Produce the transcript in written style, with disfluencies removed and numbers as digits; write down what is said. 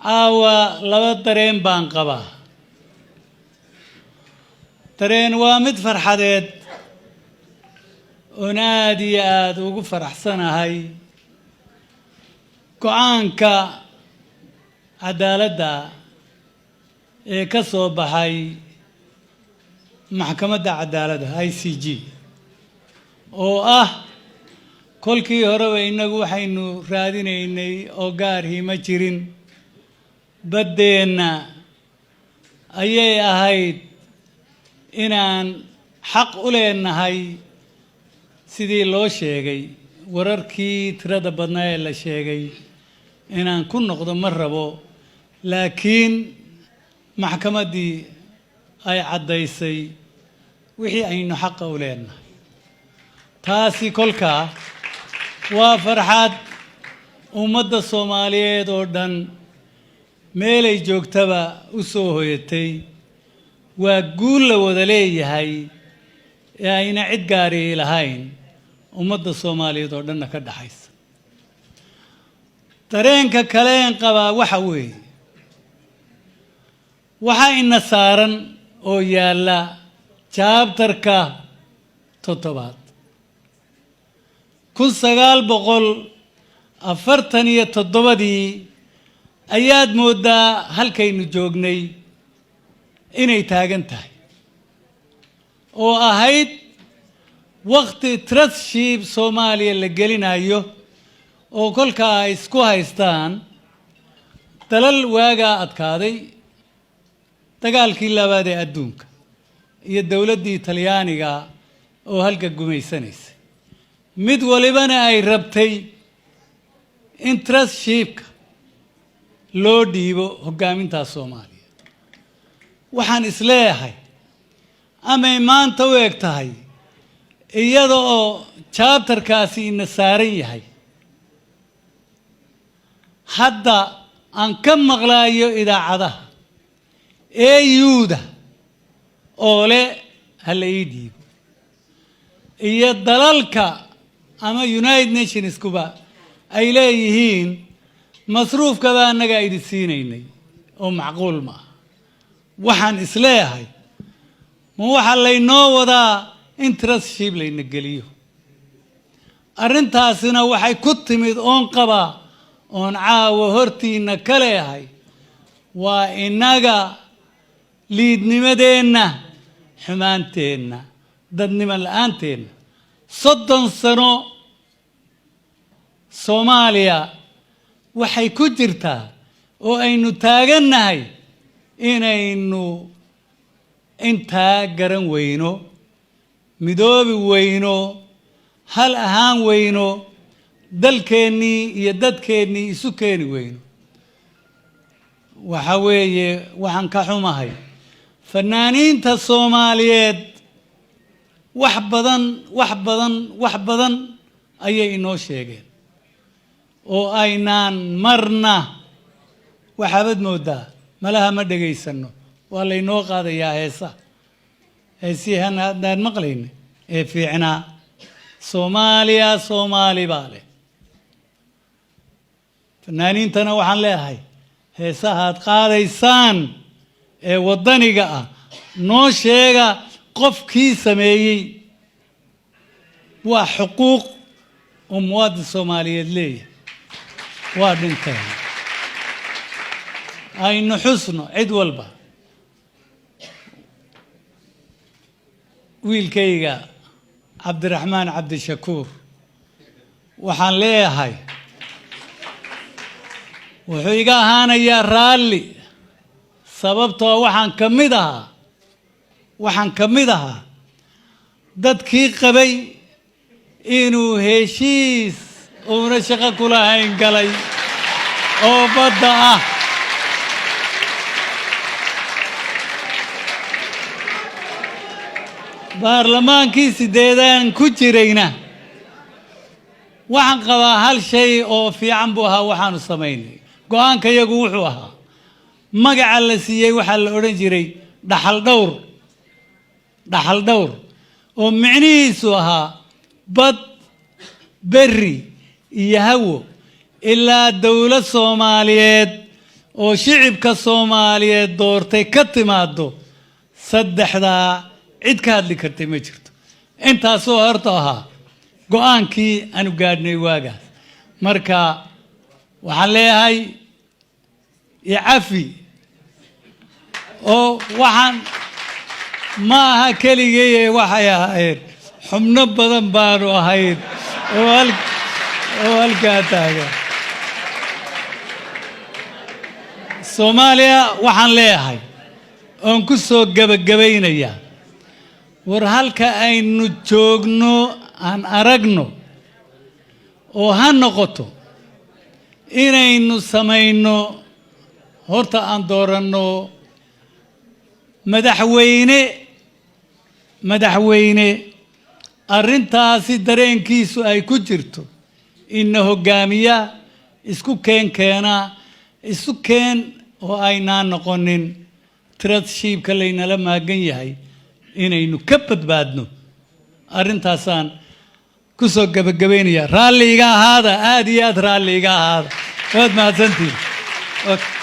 Caawa laba dareen baan qabaa. Dareen waa mid farxadeed oon aada iyo aada ugu faraxsanahay go-aanka cadaaladda ee ka soo baxay Maxkamadda Cadaaladda ICJ, oo ah kolkii horeba innagu waxaynu raadinaynay oo gaarhii ma jirin, baddeenna ayay ahayd inaan xaq u leenahay. Sidii loo sheegay, wararkii tirada badnaa ee la sheegay inaan ku noqdo ma rabo, laakiin maxkamaddii ay caddaysay wixii aynu xaqa u leenahay. Taasi kolkaa waa farxad ummadda Soomaaliyeed oo dhan meelay joogtaba u soo hoyatay. Waa guul la wada leeyahay ee ayna cid gaari lahayn, ummadda Soomaaliyeed oo dhanna ka dhaxaysa. Dareenka kaleen qabaa waxa weeye, waxaa ina saaran oo yaalla chapterka toddobaad. 1947-dii ayaad mooddaa halkaynu joognay inay taagan tahay, oo ahayd wakti trusteeship Soomaaliya la gelinayo, oo kolkaa ay isku haystaan dalal waagaa adkaaday dagaalkii labaad ee adduunka iyo dowladdii Talyaaniga oo halka gumaysanaysay, mid walibana ay rabtay in trusteeshipka loo dhiibo hoggaaminta Soomaaliya. Waxaan isleeyahay amay maanta u eg tahay, iyada oo chapterkaasi ina saaran yahay, hadda aan ka maqlaayo idaacadaha AU-da oo le ha la ii dhiibo, iyo dalalka ama United Nationskuba ay leeyihiin masruufkaba annagaa idin siinaynay oo macquul ma ah. Waxaan isleeyahay, ma waxaa laynoo wadaa in trusteeship layna geliyo? Arrintaasina waxay ku timid oon qabaa oon caawa hortiina ka leeyahay waa innaga liidnimadeenna, xumaanteenna, dadnimo la-aanteenna. 30 sano Soomaaliya waxay ku jirtaa oo aynu taagannahay inaynu intaa garan weyno, midoobi weyno, hal ahaan weyno, dalkeennii iyo dadkeennii isu keeni weyno. Waxa weeye, waxaan ka xumahay fanaaniinta Soomaaliyeed. Wax badan, wax badan, wax badan ayay inoo sheegeen oo aynaan marna. Waxaabad moodaa malaha ma dhegaysanno. Waa laynoo qaadayaa heesa, heesihii haddaan maqlayna ee fiicnaa. Soomaaliya Soomaali baa leh. Fanaaniintana waxaan leeyahay, heesaha aad qaadaysaan ee waddaniga ah noo sheega qofkii sameeyey. Waa xuquuq uu muwaadin Soomaaliyeed leeyahay. Waa dhinteen, aynu xusno cid walba. Wiilkayga Cabdiraxmaan Cabdishakuur waxaan leeyahay, wuxuu iga ahaanayaa raalli, sababtoo waxaan ka mid ahaa dadkii qabay inuu heshiis uuna shaqo ku lahayn galay oo badda ah. Baarlamaankii sideedaan ku jirayna waxaan qabaa hal shay oo fiican buu ahaa waxaanu samaynay. Go-aanka yagu wuxuu ahaa, magaca la siiyey waxaa la odhan jiray dhaxal dhowr, dhaxal dhowr, oo micnihiisu ahaa bad, berri iyo hawo ilaa dowlad Soomaaliyeed. Oo shicibka Soomaaliyeed doortay ka timaado. Saddexdaa cid ka hadli kartay ma jirto. Intaasoo horta ahaa go-aankii aanu gaadhnay waagaas. Marka waxaan leeyahay icafi oo waxaan ma aha keligeye, waxay ahaayeen xubno badan baanu ahayn oo halkaa taagan. Soomaaliya waxaan leeyahay oon ku soo gebagabaynayaa, war halka aynu joogno aan aragno oo ha noqoto inaynu samayno. Horta aan dooranno madaxweyne arrintaasi dareenkiisu ay ku jirto, ina hoggaamiya, isku keen keena, isu keen oo aynaan noqonin trusteeship-ka laynala maagan yahay, inaynu ka badbaadno. Arrintaasaan ku soo gebagabaynaya. Raalli iga ahaada, aada iyo aad raalli iga ahaada. Waad mahadsantihin. Okay.